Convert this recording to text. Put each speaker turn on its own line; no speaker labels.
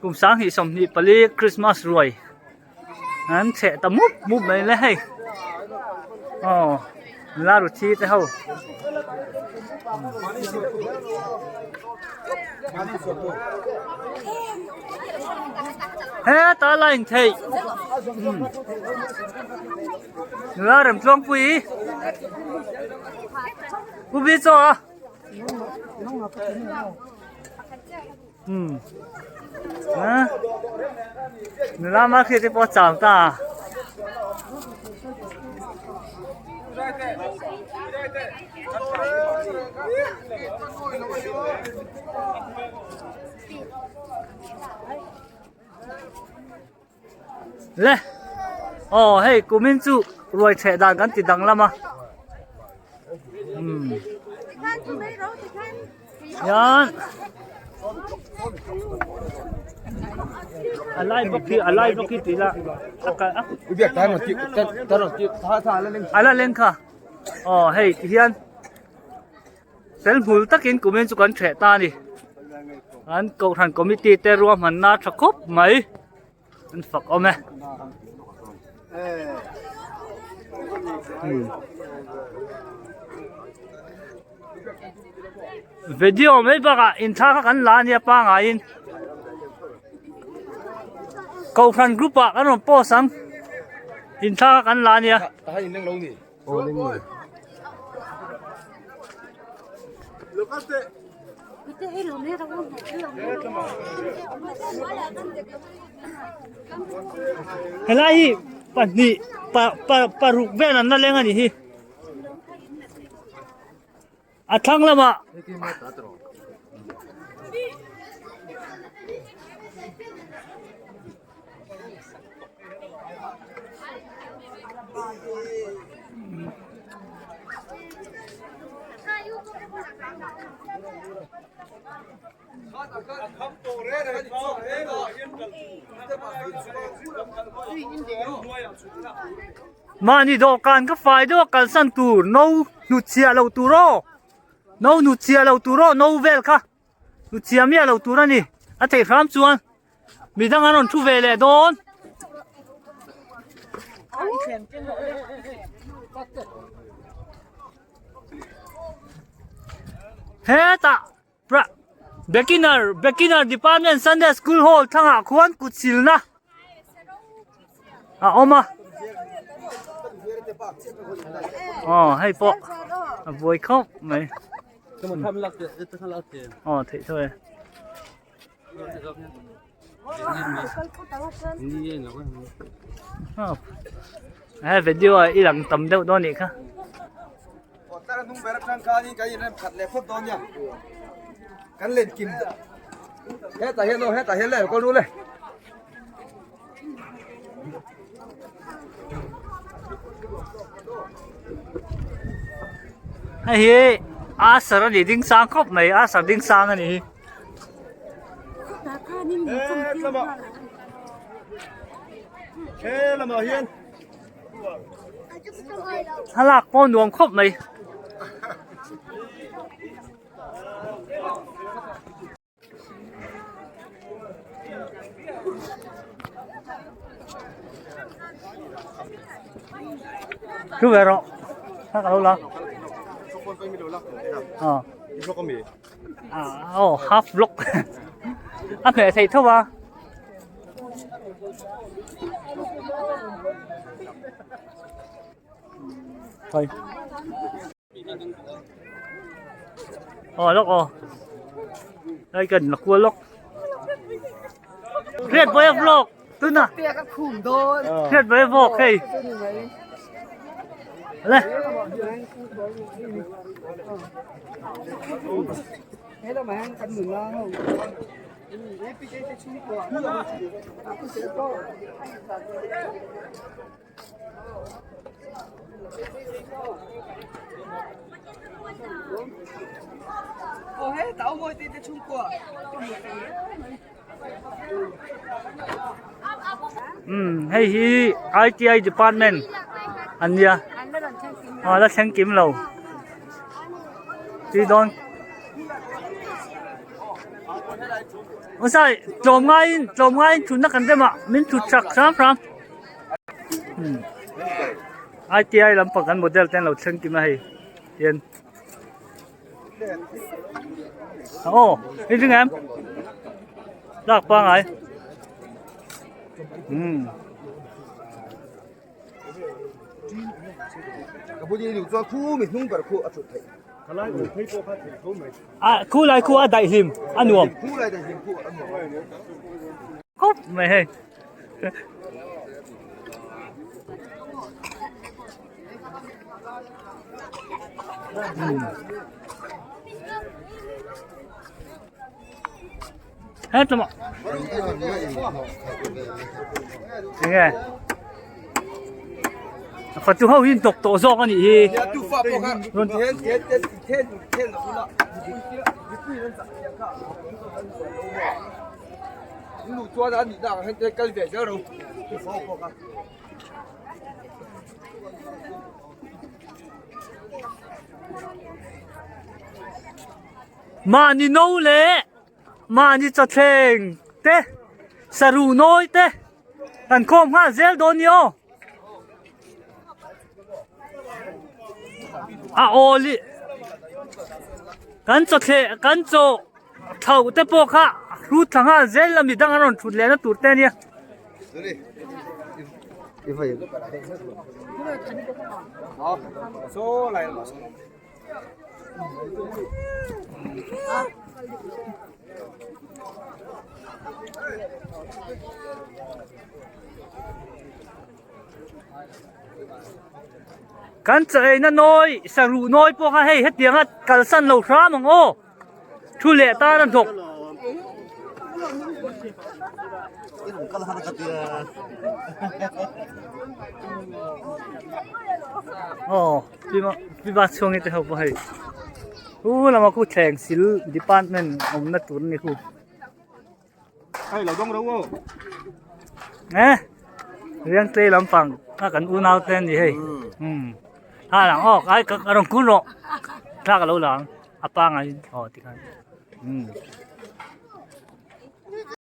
Kum 2024 Christmas ruai an chheh ta mup mup mai le hei aw nula ruthi te ho. Heta la intheih nula remtluangpui Pu Bi chaw a. Nula market te pawh a chau ta. Le aw hei kumin chu ruai chheh dan kan ti danglam a umm hian a lai bawk hi a lai bawk hi tih ila a kal a a la leng kha aw hei ti hian. Fel hmul takin kumin chu kan ṭheh ta a ni. An kohhran committee te ruahmanna a ṭha khawp mai. An fak awm e. Video mai bakah inthlak kha kan la a nia pangaiin. Kohhran group ah kan rawn post ang. Inthlak kha kan la a nia. Helai hi pahnih pa pa paruk vel an la leng a nih hi a thlang lamah. Mahni dawhkan ka fai deuh a kalsan tur no hnutchhiah loh tur aw no hnutchhiah loh tur aw no vel kha. Chhia miah lo tur a ni. A theih hram chuan midang an rawn thu ve leh dawn. Hetah beginner beginner department Sunday school hall thlangah khuan kut silna a awm a. Aw hei pawh a buai khawp mai. Aw theih tho e. He video ah i lang tam deuh dawn nih kha. Hei hi Asher a ni ding sang khawp mai Asher ding sang a ni hi. Thlalak pawh nuam khawp mai. Chú về rồi. Thắc lâu lắm. Ờ. À, oh, half vlog. A mẹ thầy thôi mà. Thôi. Aw lawk aw hei kan la kual lawk hriat pawh a vlog tuna hriat pawh a vlog hei le Umm hei hi ITI department an nia a la thleng kim lo tih dawn. Awsai tlawm ngaiin tlawm ngaiin thutna kan rem a min thut chak hram hram. ITI lampang kan model te an lo thleng kim a hei hian. Aw i ring em? Lak pangai. Umm.
Ka buli luh chuan khu mi hnung ber khu a thut theih.
A khu lai khu a daih hlim a nuam.
Khu lai daih hlim khu a nuam.
Khawp mai hei. Hetlama enge fatu ho hi an tawk tawh zawk a nih hi Mahni no leh mahni chawthleng te saru nawi te kan khawm nghal zel dawn ni aw. A awl i kan chawthleh kan chaw thlauh te pawh kha hrut thla nghal zel a midang an rawn thut leh na tur te a nia. Kan chaw eina nawi saruh nawi pawh kha hei hetianga kalsan lo hram ang aw thu leh tan a hnawk. Aw. Pipa chhungi te ho pawh hei hu lama khu thleng sil department awmna tur a ni khu.
Hei lo dawng ro aw.
Eh Riangtlei lampang a kan unau te a ni hei. Um ha lang aw ai ka rawn kun rawh thla ka lo la ang a pangai aw tikhan um.